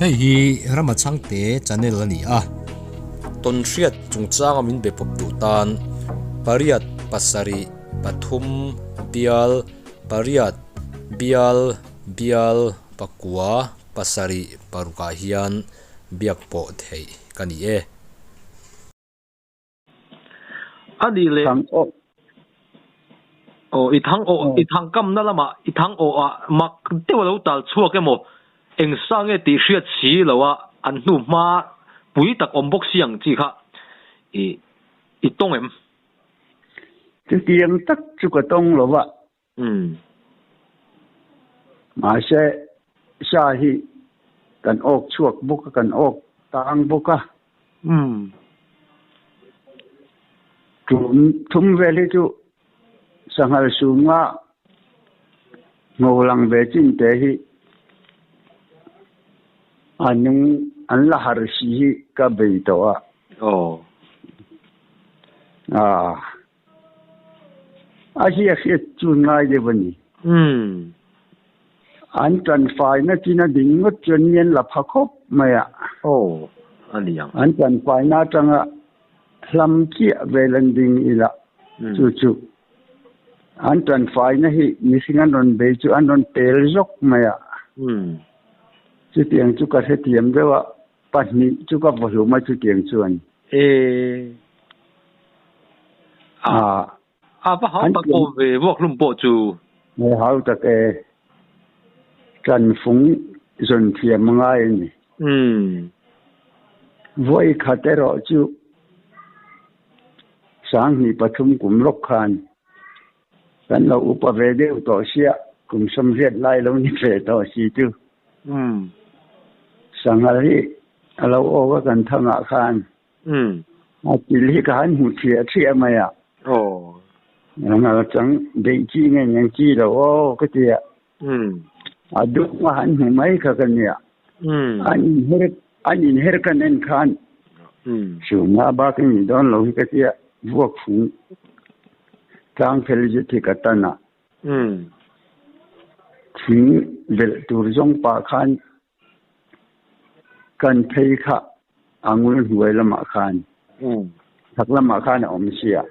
Hei hi Rama Chhangte channel a ni a. Tawnhriat chungchanga min be pawp duh tan pariat pasarih pathum bial pariat bial bial pakua pasarih parukah hian biak pawh theih ka ni e. A nih leh aw i thang aw i thang kamna lamah i thang aw ah mak deuh a lo tal chhuak emaw eng sa nge tih hriat si lo a an hnu hma pui tak awm bawk si ang chi kha i i tawng em? Chutiang tak chu ka tawng lo va. Mahse sa hi kan awk chhuak bawk a, kan awk tang bawk a. Tum thum vel hi chu sanghal sumnga ngo lang ve chin te hi a nung an la har si hi ka bei tawh a. A hi a hriat chu ngai deuh a ni. An tanfaina chin a ding ngawt chuan mi an la pha khawp mai a. Aw, a ni ang. An tanfaina atanga hlam chiah vel an ding ila chu chu an tanfaina hi mihring an rawn bei chu an rawn pel zawk mai a. Chutiang chu ka hrethiam deuh a. Pahnih chu ka vaw hlum a chutiang chuan. E. A. A va hau tak awm ve vuak hlum pawh chu. E hau tak e. Ṭanfung zawn thiam a ngai a ni. Vawi khat erawh chu 23 kum lawk khan kan lo upa ve deuh tawh sia kum 80 lai lo ni ve tawh si chu. Sanghal hi a lo awk a kan thangah khan a til hi ka han hmu thiah thiah mai a. Sanghal chang beih chi nge eng chi lo aw ka ti a. A dum a han hmu mai kha ka nia. An inher an inher kan en khan chhunga bak i nih dawn lo hi ka tia vuak fung tlang fel zet hi ka tan a. Thing belh tur zawng pah khan kan phei kha a ngul hnuai lamah khan chhak lamah khan a awm sia.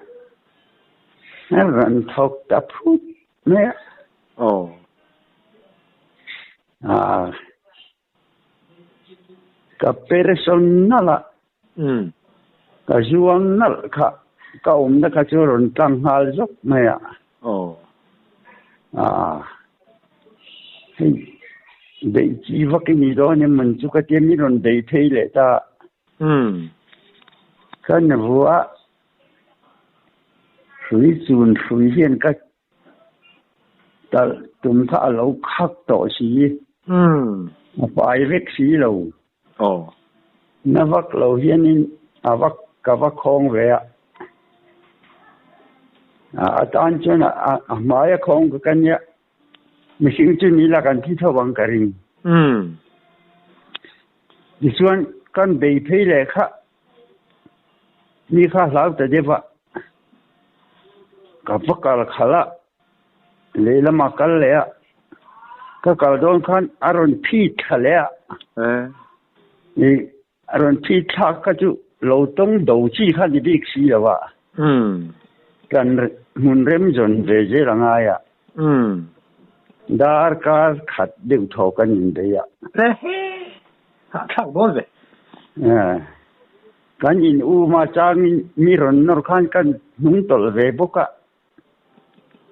A rawn thawk ta phut mai a. Ka person nalh a, ka zuang nalh kha ka awmna kha chu rawn tlang nghal zawk mai a. Hei beih chi vak i ni dawn em man chu ka tia min rawn bei phei leh ta. Ka na vua hrui chun hrui hian ka Talh tum kha a lo khak tawh si. A fai vek si lo. Na vak lo hianin a va ka va khawng ve a. A tan chuan a hmai a khawng ka ka nia. Mihring chu ni la kan thi tho ang ka ring. Tichuan kan bei phei leh kha Mi kha hlau ta deuh a, ka va kal khalh a, lehlam a kal leh a, ka kal dawn khan a rawn phi thla leh a, ih a rawn phi thlak kha chu lo tawng do chi kha ni bik si lo a, kan hmun rem zawn ve zel a ngai a, darkar khat deuh thaw kan inbei a. Hahthlak dawn ve. Kan in um a changin mi rawn nawr khan kan hnung tawlh ve bawk a.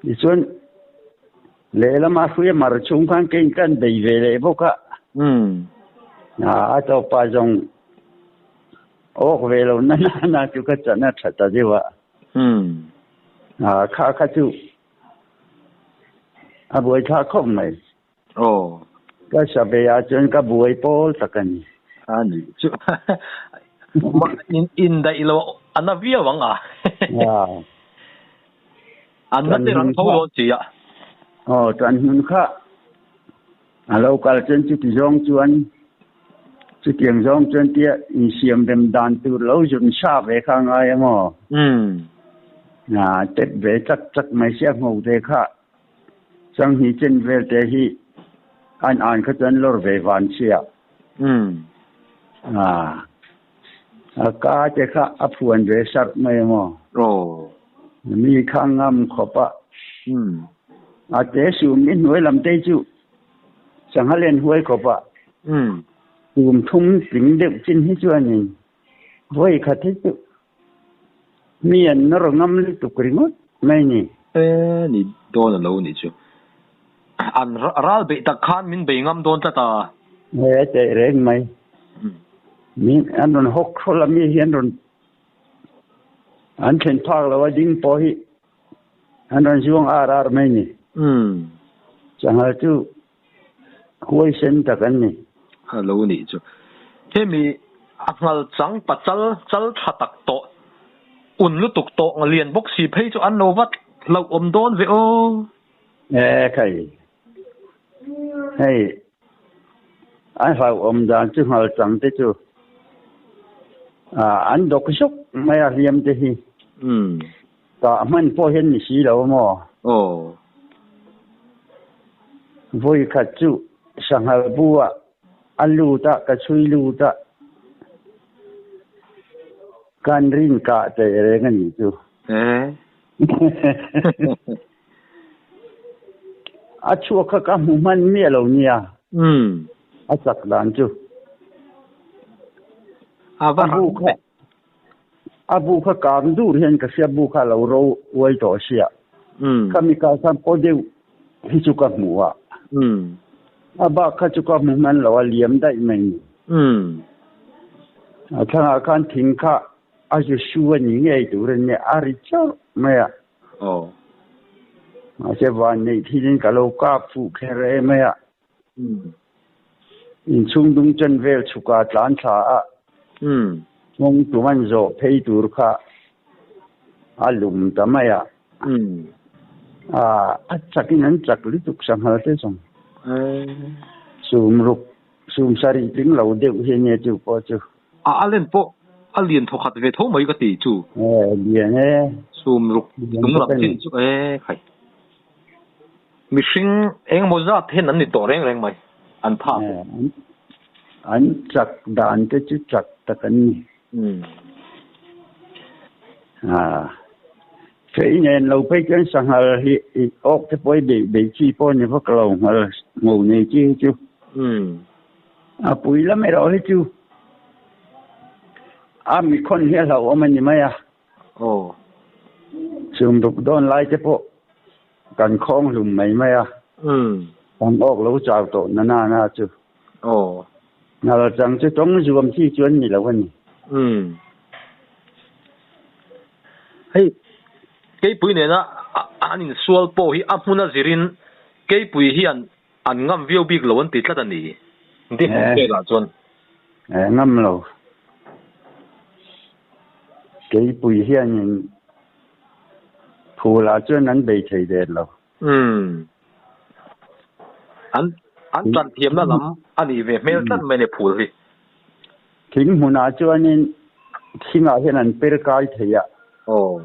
Tichuan lehlam a hrui a mar chhung khan keiin kan bei ve leh bawk a. A tawpa zawng awk ve lo na na na chu ka chan a tha ta deuh a. Kha kha chu a buaithlak khawp mai. Aw. Ka sabe ah chuan ka buai pawl tak a ni. A ni chu in in daih lo a na viau ang a. An na te rang tho dawn si a. Aw chuan hmun kha a lo kal chuan chuti zawng chuan chutiang zawng chuan tia insiam rem dan tur lo zun sa ve kha a ngai ang aw. Tep ve chak chak mai sia ngho te kha. Changhni chen vel te hi An an kha chuan lawr ve van sia. A a ka te kha a phuan ve sarh mai maw. Mi kha ngam khawp a. A te sum i hnuai lam te chu sangha len huai khawp a. Kum thum tling deuh chin hi chuanin vawi khat hi chu mi an nawr ngam lutuk ringawt mai ni. E ni dawn a lo nih chu. An ral beih tak khan min bei ngam dawn tlat a. E teh reng mai. Min an rawn hawk hrawl a mi hi an rawn an thlen phak lo a ding pawh hi an rawn zuang ar ar mai ni. Sanghal chu Huaisen tak an ni. A lo nih chu. Hemi a nghal chang pachal chal tha tak tawh, un lutuk tawh lian bawk si phei chu an lo vat hlauh awm dawn ve aw. E khai. Hei an hlauhawm dan chu nghal chang te chu an dawk zawk mai a hliam te hi. Tah hman pawh hian ni si lo maw? Aw. Vawi khat chu sanghal bu ah a lut a, ka chhui lut a, kan rin kah teh reng a nih chu. Eh. A chhuak kha ka hmu hman miah lo nia. Umm. A chak dan chu. A va rang ve. A bu kha kang dur hian ka hria bu kha a lo ro uai tawh sia. Khami kal khan paw deuh hi chu ka hmu a. A bak kha chu ka hmu hman lo a liam daih mai ni. A thlangah khan thing kha a zu su a ni ngei tur a nia a ri chauh mai a. Mahse van neih thilin ka lo kap fuh kher em mai a. Inchhung dung chen vel chhuka tlan thla a, nghawng tum an zawh phei tur kha a lum ta mai a. A chakin an chak lutuk sanghal te zawng. Sum ruk, sum sarih tling lo deuh hi ania chu pawh chu. A a len pawh a lian thawkhat ve tho mai ka ti chu. Lian e. Sum ruk tung lam chin chu e khai. Mihring engemaw zat hian an ni tawh reng reng mai, an phak. An chak dan te chu chak tak an ni. Fei nen lo phei chuan sanghal hi awk te pawh hi beih beih chi pawh ni vak lo nghal ngo nei chi hi chu. A pui lam erawh hi chu a mikhawn hi a hlauhawm a ni mai a. Aw. Chhum ruk dawn lai te pawh kan khawng hlum mai mai a. Umm. Kan awk lo chau tawh na na na chu. Aw. Ngal chang chu tawng zuam chi chuan ni lo a ni. Umm. Hei, keipui nena an insual pawh hi a hmuna zirin keipui hian an ngam viau bik lo an ti tlat a ni. Di hmun velah chuan. Eh, ngam lo. Keipui hianin phulah chuan an bei thei det lo. Umm. An an tan thiamna lam a nih ve hmel tlat mai a ni phul hi. Thing hmunah chuanin thingah hian an per kai thei a. Aw.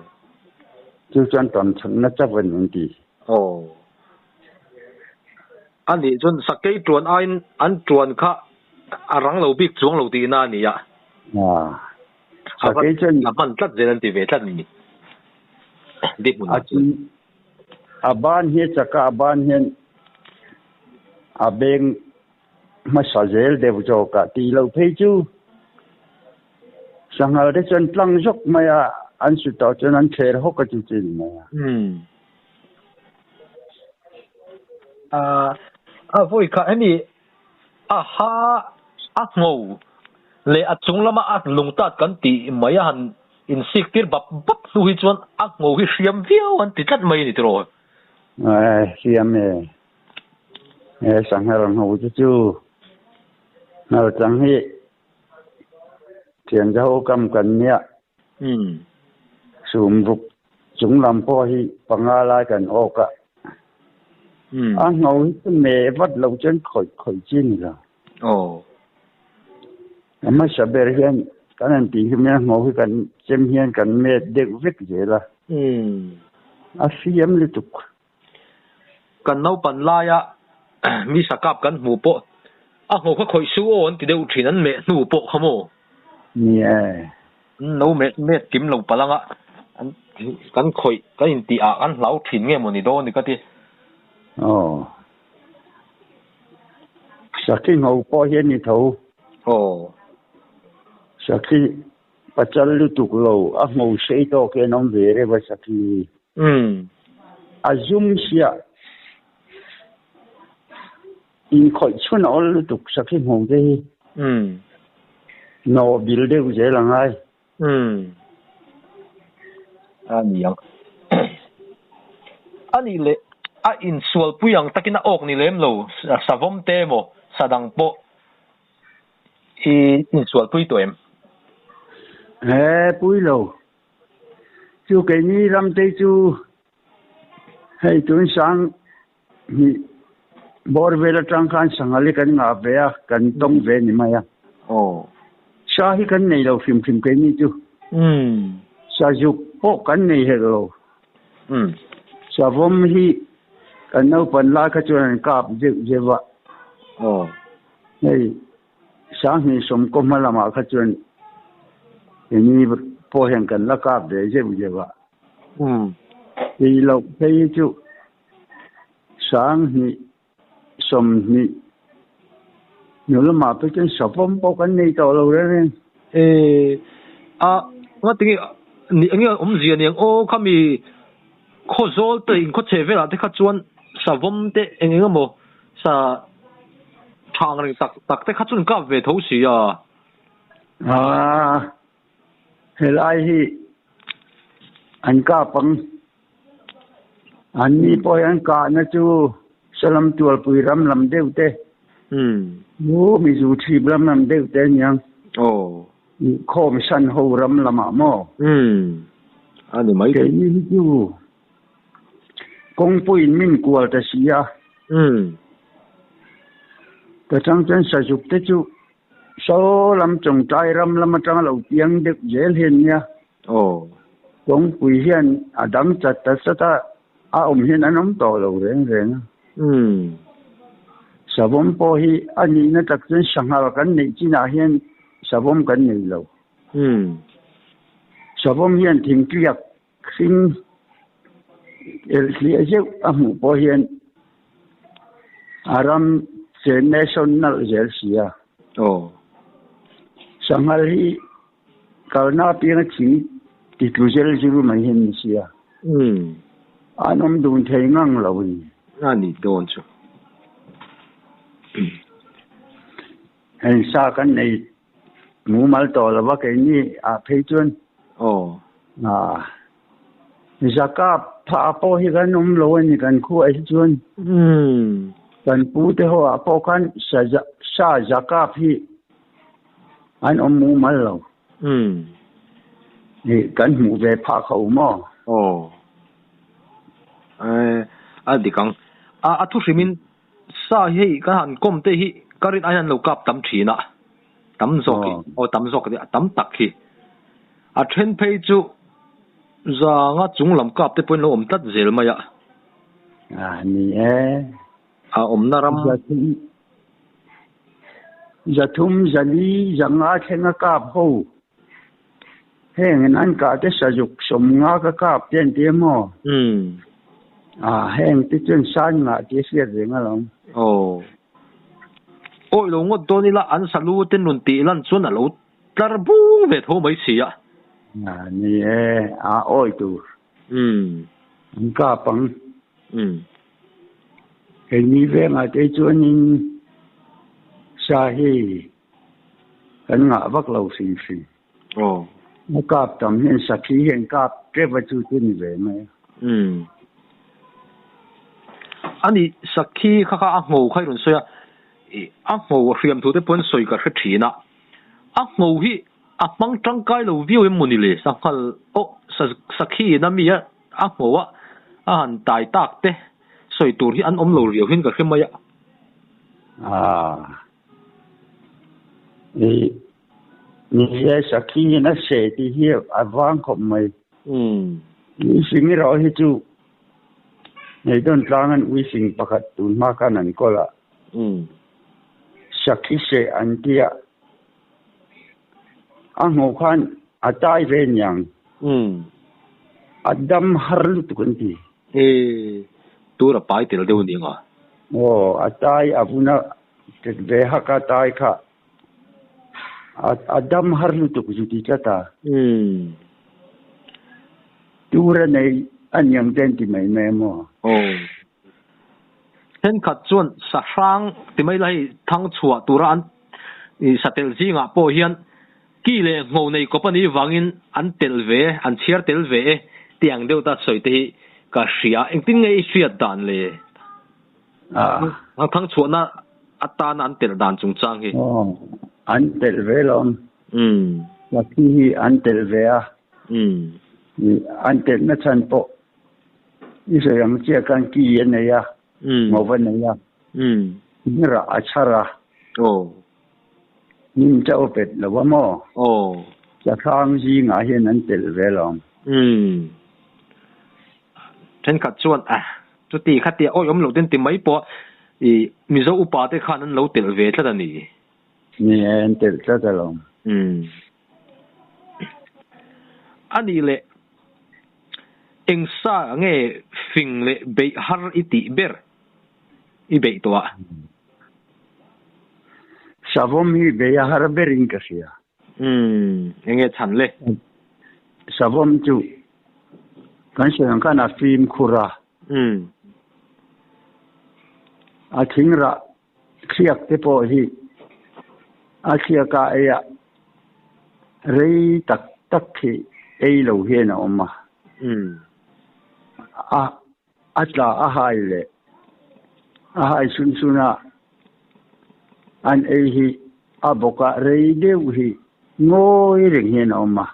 Chu chuan tan chhanna chauh a ni an ti. Aw. A nih chuan sakei tuan aiin an tuan kha a rang lo bik chuang lo tihna a ni a. Sakei chuan a hman tlat zel an ti ve tlat a ni. Di hmunah chuan. A ban hi a chak a, a ban hian a beng hmasa zel deuh zawk a tih loh phei chu sanghal te chuan tlang zawk mai a, an su tawh chuan an thler hawk a chu chu a ni mai a. A vawi kha hemi a ha a ngho leh a chung lama a lung tat kan tih mai a han insik tir bap bap hnu hi chuan a ngho hi hriam viau an ti tlat mai a ni tiraw? Hriam e. He sanghal ngho te chu nghal chang hi thian zaho kam kan nia. Sum ruk chung lam pawh hi panga lai kan awk a. A ngho hi chu meh vat lo chuan khawih khawih chi a ni lo. A hmasa ber hian kan han tih hi a ngho hi kan chem hian kan met deuh vek zel a. A hriam lutuk. Kan naupan laia. Mi sakap kan hmuh pawh a ngho kha khawih su aw an ti deuh thin an meh hnu pawh kha maw? Ni e. An lo meh met kim lo palh anga an kan khawih kan intih ah kan hlau thin nge maw ni dawn ni ka ti. Aw. Sakhi ngho pawh hi a ni tho. Aw. Sakhi pachal lutuk lo a ngho sei tawk hian awm ve reuh a sakhi hi. Umm. A zum siah inkhawih chhun a awl lutuk sakhi ngho te hi. Umm. Nawh bil deuh zel a ngai. Umm. A ni ang. A nih leh a insualpui ang takin a awk ni lem lo, savawm te emaw sa dang pawh i insualpui tawh em? He, pui lo. Chu keini ramte chu hei tun sang hnih bawr vel atang khan sanghal hi kan ngah ve a, kan tawng ve ni mai a. Aw. Sa hi kan nei lo hrim hrim keini chu. Umm. Sazuk pawh kan nei hek lo. Umm. Savawm hi kan naupan lai kha chuan an kap zeuh zeuh a. Aw. Hei Sanghnih sawmkaw hma lamah kha chuan keini pawh hian kan la kap ve zeuh zeuh a. Umm. Tih loh phei hi chu Sanghnih 20 hnu lamah phei chuan savawm pawh kan nei tawh lo reng reng. E a ngatinge ni enge awmzia niang aw khami khawzawl te inkhawchhe velah te kha chuan savawm te eng eng emaw sa tha ang reng tak tak te kha chuan kap ve tho si a. Aa helai hi an kap ang. An ni pawh hi an kahna chu Salam Tualpui ram lam deuh te, Mu Mizu Chhip ram lam deuh te aniang. Khawm san ho ram lamah maw? A ni mai. Keini hi chu kawngpuiin min kual ta si a. Ka chang chuan Sazuk te chu Saw lam Chawngtlai ram lam atanga lo piang deuh zel hi an nia. Aw. Kawngpui hian a dang chat ta chat a, a awm hian an awm tawh lo reng reng a. Umm. Savawm pawh hi a nihna tak chuan sanghal kan neih chinah hian savawm kan nei lo. Umm. Savawm hian thingtliak hring elhliah zeuh a hmuh pawh hian a ram chenna sawn nalh zel si a. Aw. Sanghal hi Kalna apianga thing ti tlu zel zir mai hian ni sia. Umm. An awm dun thei ngang lo a ni. A nih dawn chu. Heng sa kan nei mumal tawh lo va keini ah phei chuan. Aw. Ah. Zaka phah pawh hi kan awm lo a ni kan khuah hi chuan. Umm. Kan pu te ho ah pawh khan sa zakap hi An awm mumal lo. Umm. Ih, kan hmuh ve phah kha u maw? Aw. Eh, a dik ang. A, a thu hrimin sa hi hei kan han kawm te hi ka rin aiin an lo kap tam thin a. Tam zawk hi. Aw, tam zawk hi, a tam tak hi. A then phei chu zanga chung lam kap te pawhin lo awm tlat zel mai a. A, ni e. A awmna ram. 300, 400, 500 thleng a kap ho. Heng in an kah te sazuk 50 ka kap te an ti a maw? Ah, heng te chuan san ngah tih a hriat reng alawm. Aw. Awi lo ngawt dawn ila an salu te nun tih lan chuan a lo tlar bung ve tho mai si a. Ah, ni e, a awi tur. An kap ang. Keini vengah te chuanin sa hi kan ngah vak lo hrim hrim. Aw. A kap tam hian sakhi hian kap tep a chu chu ni ve mai a. Umm. Ani sakhi kha kha a ngho kha i rawn sawi a, a ngho a hriam thu te pawhin sawi ka hre thin a. A ngho hi a hmang tangkai lo viau em mawni le? Sanghal aw sakhi in a mi a A hmu a, a han tai tak te sawi tur hi an awm lo riau hian ka hre mai a. Aaa. Ih, ni e, sakhi hian a seh tih hi a vang khawp mai. Umm. Mihring erawh hi chu Neihdawn tlang an ui fing pakhat tun hma khan an kawl a. Sakhi seh an tia. A hmuh khan a tai ve niang. A dam har lutuk an ti. E, tur a pai tel deuh aniang a. Aw, a tai a vun a tet ve hak a tai kha. A dam har lutuk zu ti tlat a. Tur a nei aniang te an ti mai mai a maw? Aw. Thenkhat chuan sahrang ti mai la hei thang chhuah tura an satel zingah pawh hian ki leh ngho nei kawp a nih vangin an tel ve, an chhiar tel ve e tih ang deuh ta sawi te hi ka hria. Engtin nge i hriat dan le? Ang thang chhuahna atana an telh dan chungchang hi. Aw, an telh ve lawm. Sakhi hi an telh ve a. An telhna chhan pawh i sawi ang chiah khan ki a nei a, ngo a nei a, rah a chhar a. Hnim chauh a pet lo a maw? Sahrang zingah hian an telh ve lawm. Thenkhat chuan a chuti khatia awi awm loh ten ti mai pawh i Mizo upa te khan an lo telh ve tlat a ni. Ni e, an telh tlat alawm. Umm. A nih leh eng sa nge fing leh beih har i tih ber i beih tawh a? Savawm hi beih a har berin ka hria. Umm, eng nge chhan le? Savawm chu kan sawi ang khan a fimkhur a. Umm. A thing rah thliak te pawh hi a thliak a ei a, rei tak tak khi ei lo hian a awm a. Umm. A A tla a hai leh a hai sun sun a, an ei hi a bawkah rei deuh hi ngawi reng hian a awm a.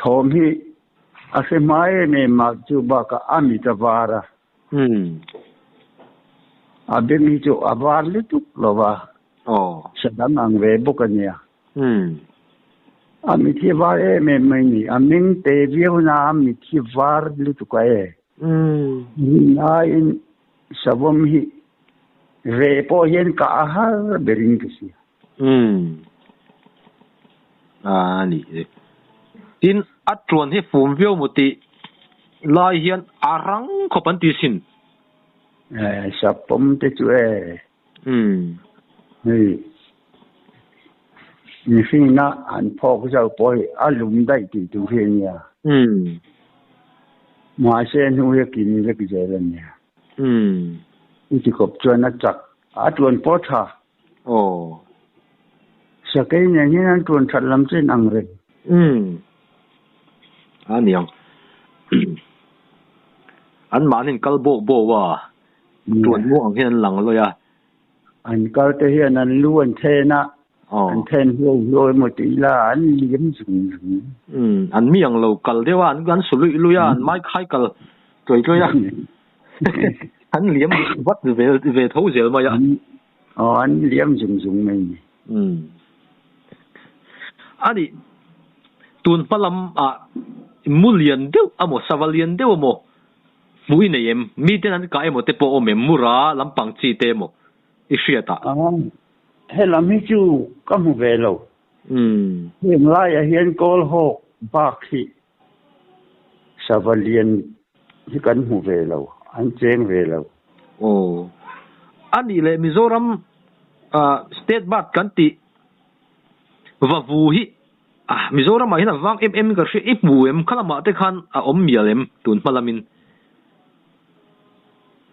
Thawm hi a hre hma em em a, chu bakah a mit a var a. A beng hi chu a var lutuk lo va, sadang ang ve bawk a nia. A mithi var em em mai ni. A meng te viau na a mithi var lutuk a e. Rin aiin savawm hi ve pawh hian ka a har berin ka hria. A ni e. Tin, a tuan hi fum viau maw tih lai hian a rang khawp an ti sin. E, sapawm te chu e. Hei. Mihringna an phawk zauh pawh hi a lum daih tih tur hi a nia. Mahse hnu hi a kim vek zel a nia. I ti kawp chuan a chak a tuan pawh tha. Sakei nen hian an tuan that lam chen ang reng. A niang. An mahni in kal bawk bawk a, tuan muang ang hian an lang lawi a. An kal te hian an lu an then a, an then hluau hluau emaw tih ila an liam zung zung. Umm, an mi ang lo kal deuh a, an su luih luih a, an mai khai kal tlawih tlawih a, an liam vat ve tho zel mai a. Aw, an liam zung zung mai ni. Umm. A nih, tun hma lam ah mu lian deuh amaw, sava lian deuh amaw Hmuh i nei em? Miten an kah emaw te pawh awm em? Mura lampang chi te emaw i hriat ah? Helam hi chu ka hmu ve lo. Heng laiah hian kawl hawk bak hi sava lian hi kan hmu ve lo, an cheng ve lo. Aw. A nih leh Mizoram state bird kan tih vavu hi Ah, Mizoramah hian a vang em em ka hria, i hmu em? Kha lamah te khan a awm mial em tun hma lamin?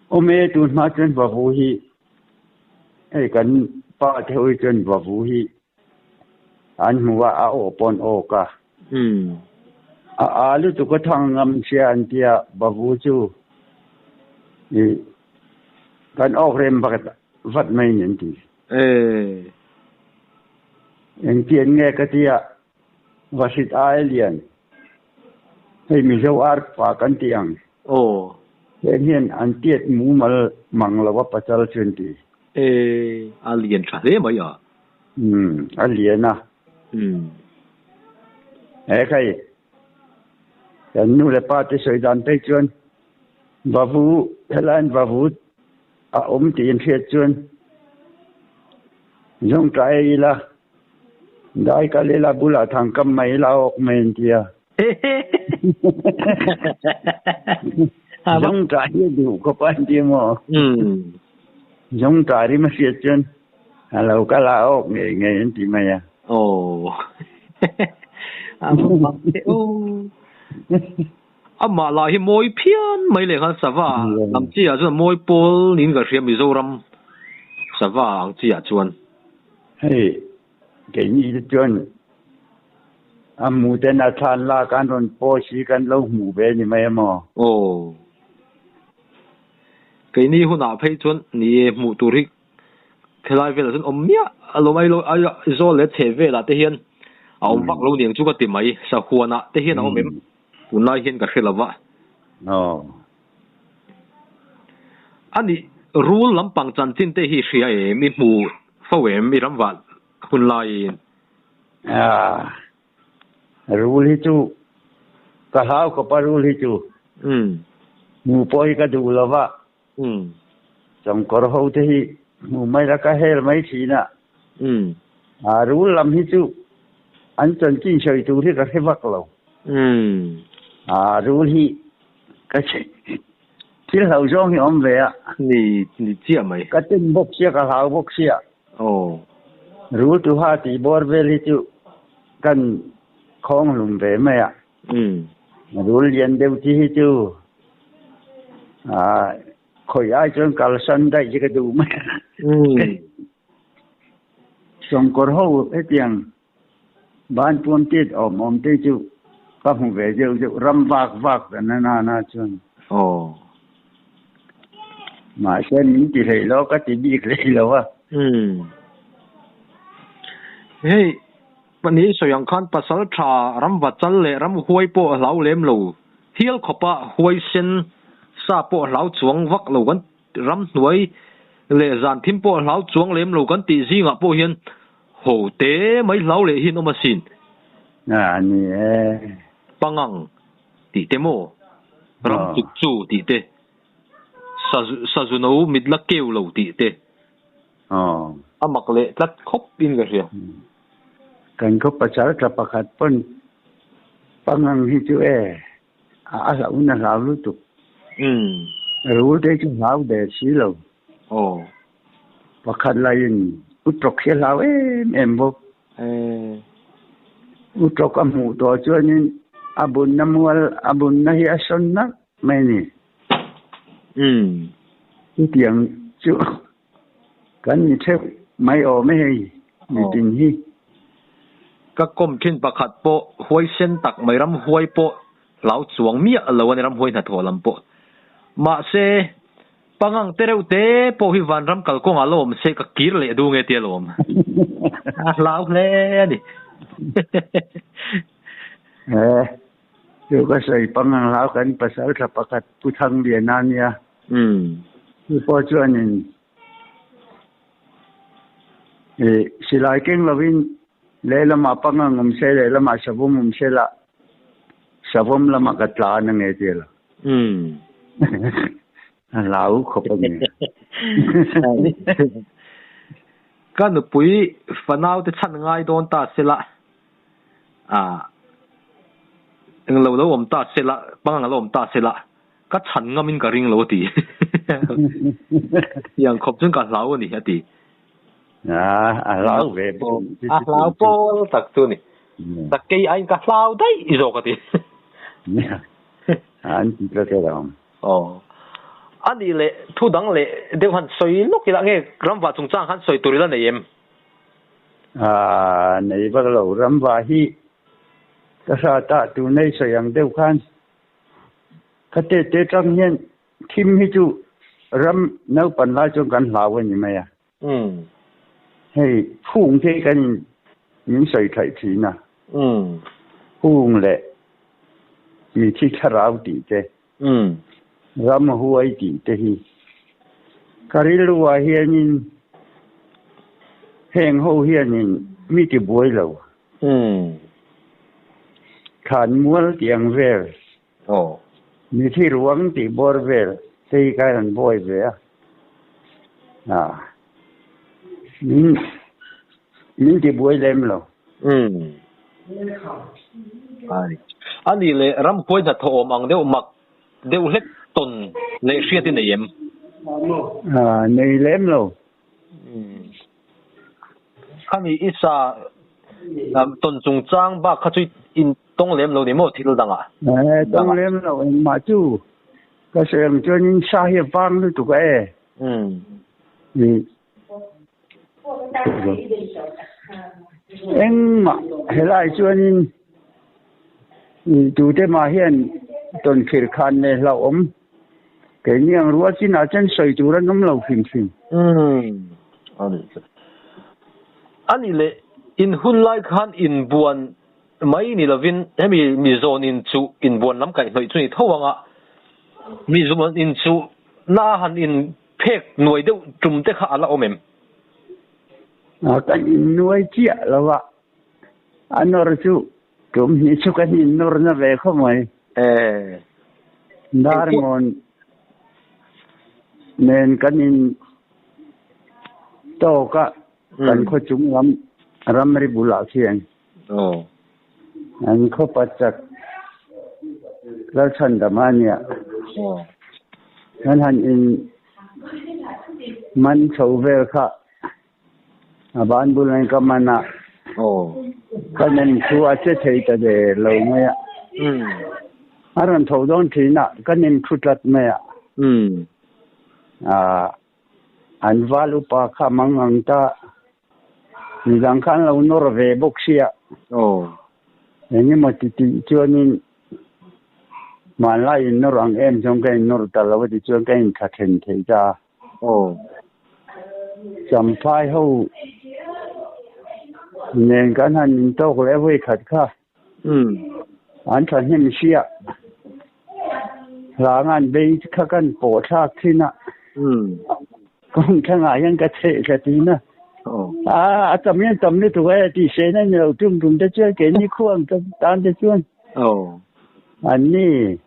Awm e, tun hma chuan vavu hi hei kan pa te ho hi chuan vavu hi an hmu a, a aw pawh an awk a. A a lutuk a thang ngam sia an tia vavu chu i kan awk rem vat mai ni an ti. E. Engtian nge ka tia Vahrit ai lian hei Mizo ar pa kan tih ang. Aw. Heng hian an tiat mumal mang lo a pachal chu an ti. E, a lian tha hle mai a. Umm, a lian a. Umm. He khai. Kan nu leh pa te sawi dan phei chuan vavu helaiin vavu a awm tih in hriat chuan zawngṭah ei ila dai kal ila bulah thangkam mai ila a awk mai an ti a. Zawngṭah hi a duh khawp a an ti maw? Zawngṭah rim a hriat chuan a lo kal a awk ngei ngei an ti mai a. Aw. Amah lah hi mawi phian mai leh nghal sava lam chi ah chuan mawi pawl niin ka hria Mizoram sava ang chi ah chuan. Hei keini te chuan a hmu ten a thlan lak an rawn post hi kan lo hmuh ve ni mai emaw. Aw. Keini hunah phei chuan ni e hmuh tur hi Helai velah chuan awm miah a lawm Aizawl leh chheh velah te hian a awm vak lo niang chu ka ti mai. Sahuanah te hian a awm em? Tunlai hian ka hre lo va. A nih rul lampang chanchin te hi hria em? I hmu fo em i ramvah hun laiin? Rul hi chu ka hlau khawp a rul hi chu. Hmuh pawh hi ka duh lo va. Umm. Chawngkawr ho te hi hmu mai la ka hel mai thin a. Umm. A rul lam hi chu an chanchin sawi tur hi ka hre vak lo. Umm. A rul hi ka thil hlo zawng hi awm ve a. Ni ni chiah mai. Ka ten bawk sia ka hlau bawk sia. Aw. Rul tuha tih bawr vel hi chu kan khawng hlum ve mai a. Umm. Rul lian deuh chi hi chu ah khawi ai chuan kalsan daih chi ka duh mai a. Umm. Sawngkawr ho hetiang ban puam tit awm awm te chu ka hmu ve deuh deuh ram vak vak dan a nana chuan. Aw. Mahse min ti hlei lo ka ti bik hlei lo a. Umm. Hei Pahnih sawi ang khan pasal tha ramva chal leh ram huai pawh a hlau lem lo. Hial khawpa huai sen sa pawh a hlau chuang vak lo kan ram hnuai leh zan thim pawh a hlau chuang lem lo kan tih zingah pawh hian ho te mai hlau leh hi an awm asin. A ni e. Pangang tih te maw? Ram chuk chu tih te. Sazu no mit la keu lo tih te. A mak leh tlat khawp in ka hria. Kan khaw pasal tla pakhat pawn pangang hi chu e a a hlauhin a hlau lutuk. Rul te chu hlau der si lo. Pakhat laiin utrawk hi a hlau em em bawk. Utrawk a hmuh tawh chuanin a bunna mual a bunna hi a sawn nak mai a ni. Chutiang chu kan ni theuh mai awm e hei mitin hi. Ka kawm thin pakhat pawh huaisen tak mai ram huai pawh hlau chuang miah lo a ni ram huai hnathawh lam pawh. Mahse pangang te reuh te pawh hi vanram kalkawngah la awm se ka kir leh duh nge tia lawm. A hlau hle a ni. Chu ka sawi pangang hlau kan pasal tha pakhat Pu Thangliana a nia. Chu pawh chuanin ih silai keng lovin lehlamah pangang awm se lehlamah savawm awm se la savawm lamah ka tlan ange tia lo. A hlau khawp a ni. Ka nupui fanau te chhan ngai dawn ta se la. Ah, englo lo awm ta se la, pangang lo awm ta se la, ka chhan ngamin ka ring lo a ti. Tiang khawp chuan ka hlau a ni a ti. Ah, a hlau ve bawk. A hlau pawl tak chu a ni. Sakei aiin ka hlau daih zawk a ti. An ti tlat e lo. Aw. A nih leh thu dang leh deuh han sawi lawk ila nge ramvah chungchang khan sawi tur ila nei em? Aaa, nei vak lo, ramva hi ka hrat a, tun ei sawi ang deuh khan ka te te tang hian thim hi chu ram naupan lai chuan kan hlau a ni mai a. Hei phung te hi kan in min sawi thaih thin a, phung leh mithi thlarau tih te, ram huai tih te hi ka rilruah hianin heng ho hianin mi ti buai lo. Thlan mual tih ang vel. Aw. Mithi ruang tih bawr vel te hi ka rawn buai ve a. Ah. Min min ti buai lem lo. Umm. Ai. Ani leh ramhuai hnathawh awm ang deuh mak deuh hlek tawn leh hriat i nei em? Ah, nei lem lo. Umm. Khami i sa tawn chungchang bak kha chu in tawng lem lo ni maw thil dangah? Eh, tawng lem lo engmah chu ka sawi ang chuanin sa hi a vang lutuk a e. Umm. Engmah helai chuanin tute mah hian tawnkhir khan leh hlauhawm Keini ang rual chinah chuan sawi tur an awm lo hrim hrim. Umm, a nih chu. A nih leh, in hun lai khan inbuan mai ni lovin hemi mi zawn in chu inbuan lam kaihhnawih chu ni tho ang a, mi zawn in chu na han in phek nuai deuh tum te kha a la awm em? A, kan innuai chiah lo a, a nawr chu Tum hnih chu kan innawr na ve khawp mai. Eh. Darngawn nen kan in tawk a, kan khaw chung lam ramri bulah khian. Aw. An khaw pachak Lalchhandama a nia. Aw. Kan han in man chho vel kha. A ban bul in ka man a. Aw. Ka nem chu a che thei ta der lo mai a. Umm. A rawn tho dawn thin a, ka nem thu tlat mai a. Umm. Ah, an val upa kha mang ang ta. Midang kha an lo nawr ve bawk sia. Aw. Engemaw ti tih chuanin hmanlai in nawr ang em chuan ka in nawr ta lo a ti chuan ka in tha then thei ta a. Aw. Champhai ho nen kan han intawk leh vawi khat kha. Umm. An thahnem sia. Hlanga an bei kha kan pawh thlak thin a. Umm. Kawng thlangah hian ka chheh thla thin a. Aw. A a tam hian tam lutuk e tih sehna ni lo tum tum te chuan keini khuang tan te chuan. Aw. Anni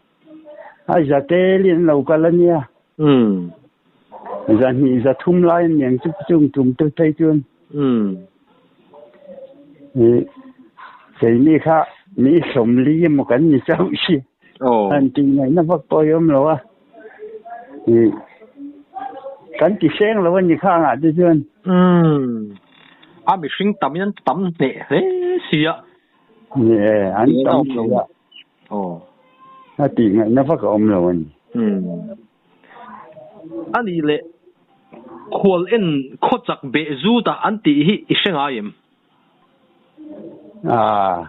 a za tel in an lo kal a nia. Umm. Zahnih zathum lai an niang chu chung tum te phei chuan. Umm. I keini kha mi sawmli emaw kan ni chauh si. Aw. Han tih ngaihna vak pawh i awm lo a. I kan ti seng lo a ni kha angah te chuan. Umm. A mihring tam in an tam hneh hle si a. Ni e, an tam si a. Aw. A tih ngaihna vak a awm lo a ni. Umm. A nih leh khual en khaw chak beh zut a an tih hi i hre ngai em? Ah.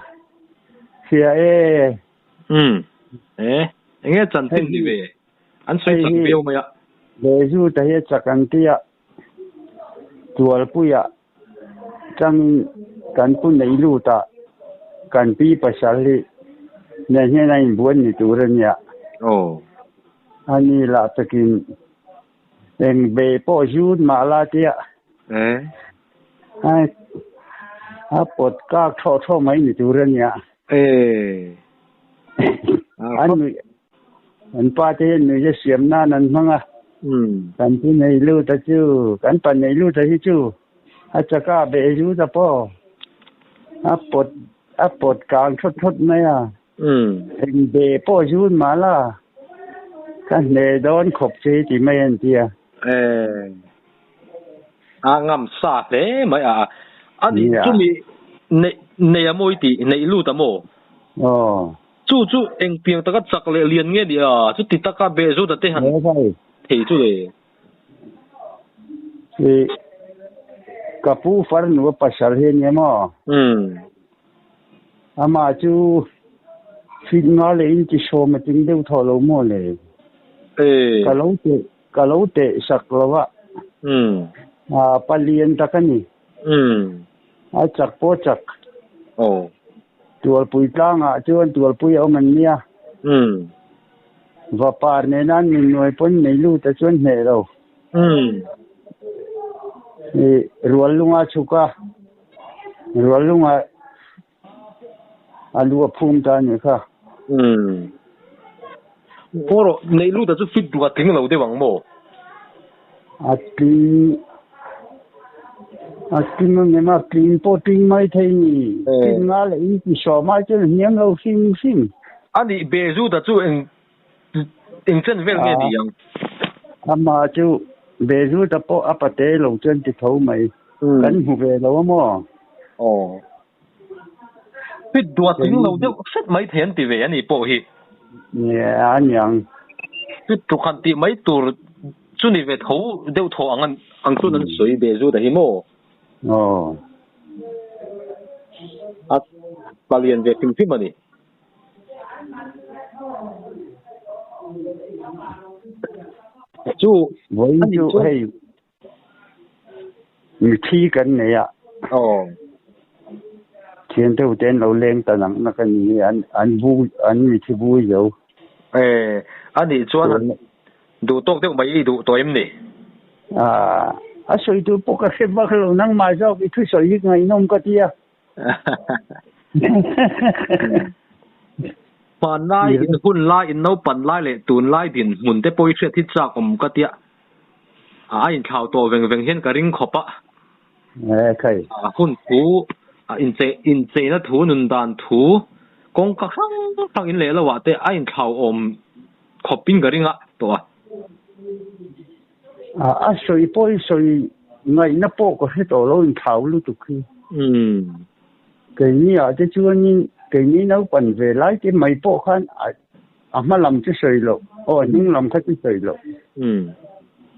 Hria e. Umm. E. Enge chanchin ni ve? An sawi chak viau mai a. Beh zut a hi a chak an ti a. Tualpuia Changin kan pu nei lut a, kan pi pasal hi nen hian a inbuan ni tur a nia. Aw. A ni lah takin eng ve pawh zut mah la tia. Eh. A pawt kak thawh thawh mai ni tur a nia. Eh. An nuih An pa te hian nuihna siam nan an hmang a. Kan pu nei lut a chu, kan pa nei lut a hi chu a chaka beh zut a pawh a pawt a pawt kang thawt thawt mai a. Eng be pawh zut mah la ka hne dawn khawp che hi ti mai an ti a. A ngam sa hle mai a. A nih chumi neih nei a maw i tih neih lut a maw? Aw. Chu chu engtiang taka chak leh lian nge ni a, chuti taka behzawta te han thei chu le. I ka pu farnu a pasal hi a nia maw? Umm. Amah chu fit nga leh in ti sawm a ting deuh thawh lo maw le? Ee. Ka lo teh ka lo teh sak lo a. Umm. A palian tak a ni. Umm. A chak pawh chak. Aw. Tualpui tlangah chuan tualpui a awm an nia. Umm. Vapar nena an min nuai pawn nei lut a chuan hneh lo. Umm. I rual lunga chhuk a, rual lunga a lu a phum ta a nih kha. Umm. Aw rawh, neih lut a chu fit duh a tling lo deuh ang maw? A tling, a tling ang em a, tling pawh tling mai thei ni. Tling nga leh in ti sawm ai chuan a hniam lo hrim hrim. A nih Bezuta chu eng eng chen vel nge ni ang? Amah chu Bezuta pawh a pate lo chuan ti tho mai. Kan hmu ve lo a maw? Aw. Fit duat tling lo deuh hret mai thei an ti ve a ni pawh hi. Nia a niang. Fit tuk han tih mai tur chu ni ve tho deuh thaw ang ang chuan an sawi ve zut a hi maw? Aw. A palian ve hrim hrim a ni. Chu Vawiin chu hei Mithi kan nei a. Aw. Thian deuh te an lo leng ta nak nak a ni an an bu an mithi bui zo. E, a nih chuan duh tawk deuh mai i duh tawh em ni? A, a sawi tur pawh ka hre vak lo nangmah zawk i thusawi hi ngaihnawm ka ti a. Hmanlai in hun lai in naupan lai leh tunlai dinhmun te pawh i hriat hi chak awm ka tia. A inthlau tawh veng veng hian ka ring khawp a. A hun thu, a incheina thu, nun dan thu, kawngka hrang hrang in leh lo ah te a inthlau awm khawp in ka ring a tawh a. A sawi pawh i sawi ngaihna pawh ka hre tawh lo inthlau lutuk hi. Keini ah te chuanin keini naupan ve lai te mai pawh khan a hma lam chu sawi loh aw a hnung lam kha chu sawi loh.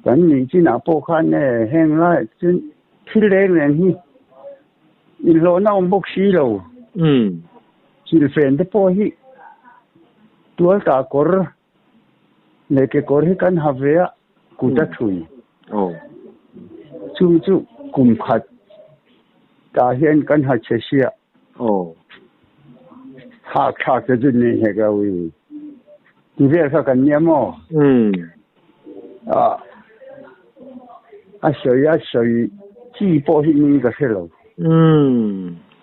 Kan nih chinah pawh khan e heng laiah chuan thil reng reng hi inhlawhna awm bawk si lo. Silfen te pawh hi tual tah kawr leh kekawr hi kan ha ve a, kut a thui. Chung chu kum khat tah hian kan ha chhe sia. Hak thlak te chu nei hek lo i ti vel kha kan nia maw? A sawi a sawi chi pawh hi ni ka hre lo.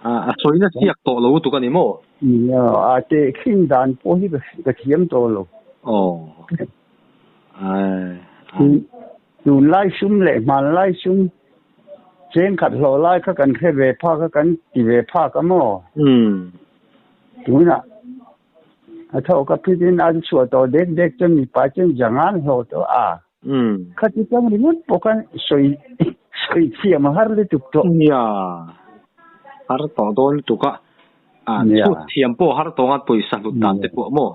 A sawina siak tawh lo lutuk a ni maw? Nia, a tehkhin dan pawh hi ka thiam tawh lo. Aw. Tunlai sum leh hmanlai sum chengkhat hlawh lai kha kan hre ve phak a, kan ti ve phak a maw? Tunah a thawh ka phitin an chhuah tawh dek dek chuan mipa chuan zangan hlawh tawh a. Khati tang ringawt pawh khan sawi sawi thiam a har lutuk tawh. Nia, har tawh dawn lutuk a. Chhut thiam pawh har tawng a pawisa hlut dan te pawh maw?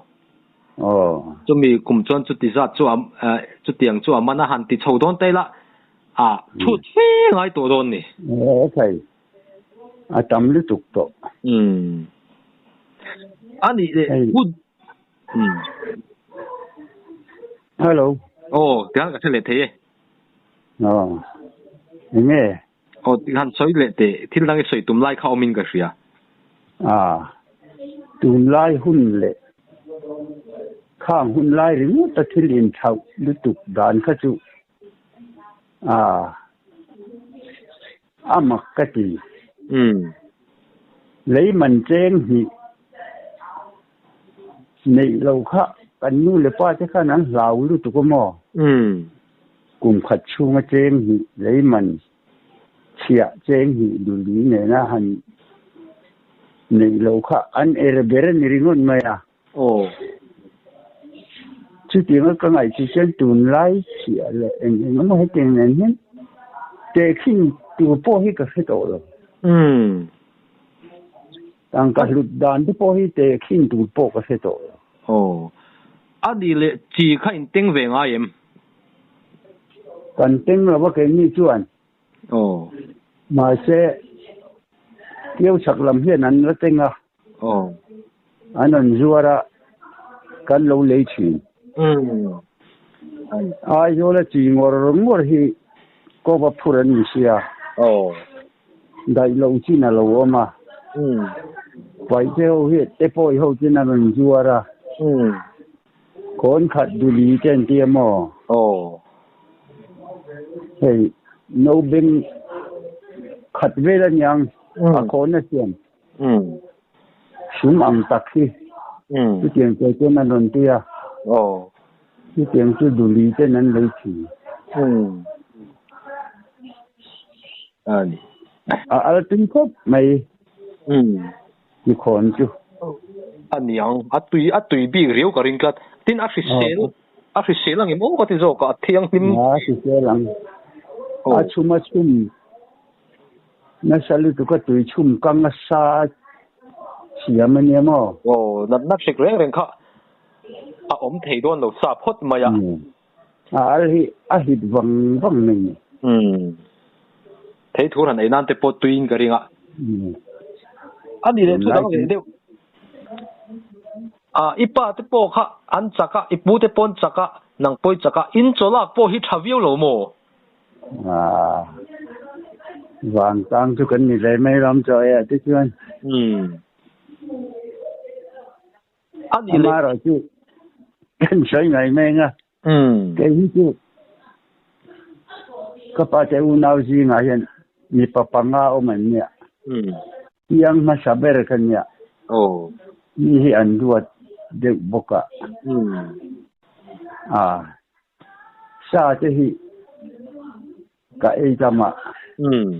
Aw. Chumi kum chuan chuti zat chu a chutiang chu a man a han ti chho dawn ta ila a chhut fe ngai tawh dawn ni. Aw thei. A tam lutuk tawh. Umm. A nih leh hun. Umm. Hello. Aw, tiang ka hre leh thei e. Aw. Enge? Aw, han sawi leh teh, thil dang i sawi tum lai kha awmin ka hria. A, tunlai hun leh khang hun lai ringawt a thil inthlauh lutuk dan kha chu a, a mak ka ti. Lei man cheng hnih neih lo kha kan nu leh pa te khan an hlau lutuk a maw? Kum khat chhunga cheng hnih lei man chhiah cheng hnih duli nena han neih loh kha an er ber a ni ringawt mai a. Aw. Chutianga ka ngaih chu chuan tunlai chhiah leh eng eng emaw hetiang nen hian tehkhin tur pawh hi ka hre tawh lo. Tangka hlut dan te pawh hi tehkhin tur pawh ka hre tawh lo. Aw. A nih leh chi kha in teng ve ngai em? Kan teng lo a keini chuan. Aw. Mahse, Kio chhak lam hian an la teng a. Aw. An rawn zuar a, kan lo lei thin. Aizawl a chi ngawr ngawr hi kawp a phur an ni sia. Aw. Daih loh chin a lo awm a. Paihte ho hi te pawi ho chin an rawn zuar a. Kawn khat duli te an ti a maw? Aw. Hei no beng khat vel a niang a khawn a siam. Sum ang tak hi. Chutiang te chuan an rawn ti a. Oh. Chutiang chu duli ten an lei thin. Um. Ani. A al tui khawp mai. Um. Ni khawn chu. Aniang a tui a tui bik riau ka ring tlat. Tin a hrisel a hrisel ang em aw ka ti zawk a, a thianghlim. A hrisel ang. A chhum a chhum nasa lutuk a tui chhum kang a sa siam a nia maw? Aw, natna hrik reng reng kha a awm thei dawn lo sa phawt mai a. A al hi a hit vang vang mai ni. Umm. Thei thur han ei nan te pawh tuiin ka ring a. A ni leh thu dang leh deuh. A, i pa te pawh kha an chak a, i pu te pawh an chak a, nang pawh i chak a, in chaw lak pawh hi tha viau lo maw? A, vangtang chu kan ni ve mai ram chaw e ah te chuan. Umm. A ni leh. Amaherawh chu kan sawi ngai mai ang a. Umm. Kei hi chu ka pa te unau zingah hian mipa panga awm an nia. Umm. Piang hmasa ber ka nia. Aw. Mi hi an ruat deuh bawk a. Umm. A, sa te hi ka ei tam a. Umm.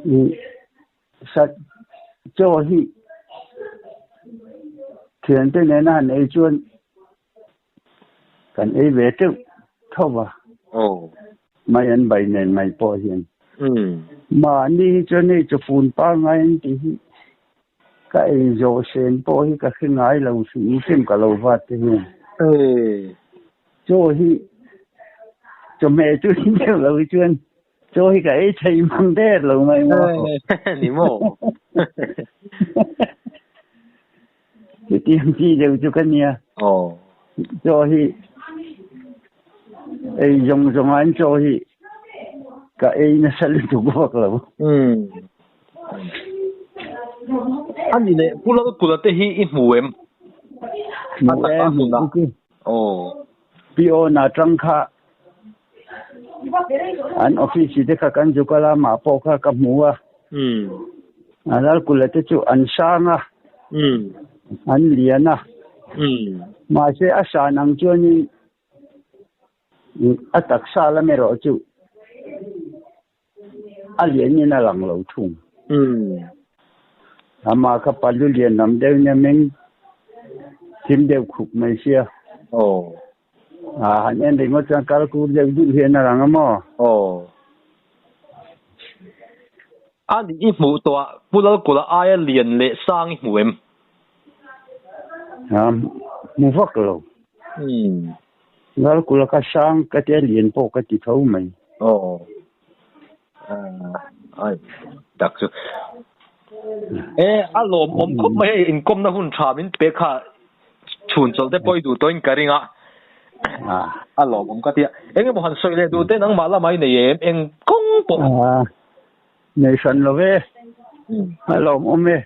I sa chaw hi thiante nena han ei chuan kan ei ve teuh tho va. Aw. Mai an bai nen mai pawh hian. Umm. Mahni hi chuan hei chawfun pangngai an tih hi ka ei zawh sen pawh hi ka hre ngai lo hrim hrim ka lo vat te hian. Ee. Chaw hi chawhmeh chu ni deuh lo hi chuan Chaw hi ka ei thei mang der lo mai maw? Ni maw? Chutiang chi deuh chu ka nia. Aw. Chaw hi ei zawng zawng an chaw hi ka ei nasa lutuk vak lo. Umm. Ani leh Pu Lalkula te hi i hmu em? Hmu e, hmu chu. Aw. Pi Awn atang kha An office te kha kan zuk a lamah pawh kha ka hmu a. A Lalkula te chu an sang a, an lian a. Mahse a san ang chuanin a taksa lam erawh chu a lianin a lang lo thung. Amah kha palu lian lam deuhin a meng thim deuh khup mai sia. A han en ringawt chuan kal kur deuh duh hian a lang a maw? Aw. A nih i hmuh tawh a, Pu Lalkula aia lian leh sang i hmu em? A hmu vak lo. Umm. Lalkula ka sang ka tia lian pawh ka ti tho mai. Aw. Ai tak chu. E a lawm awm khawp mai hei inkawmna hun tha min pe kha chhun chawlh te pawh i duh tawhin ka ring a. A lawm awm ka tia. Eng emaw han sawi leh duh te nangmah lamah i nei em eng kawng pawh. Nei hran lo ve. A lawm awm e.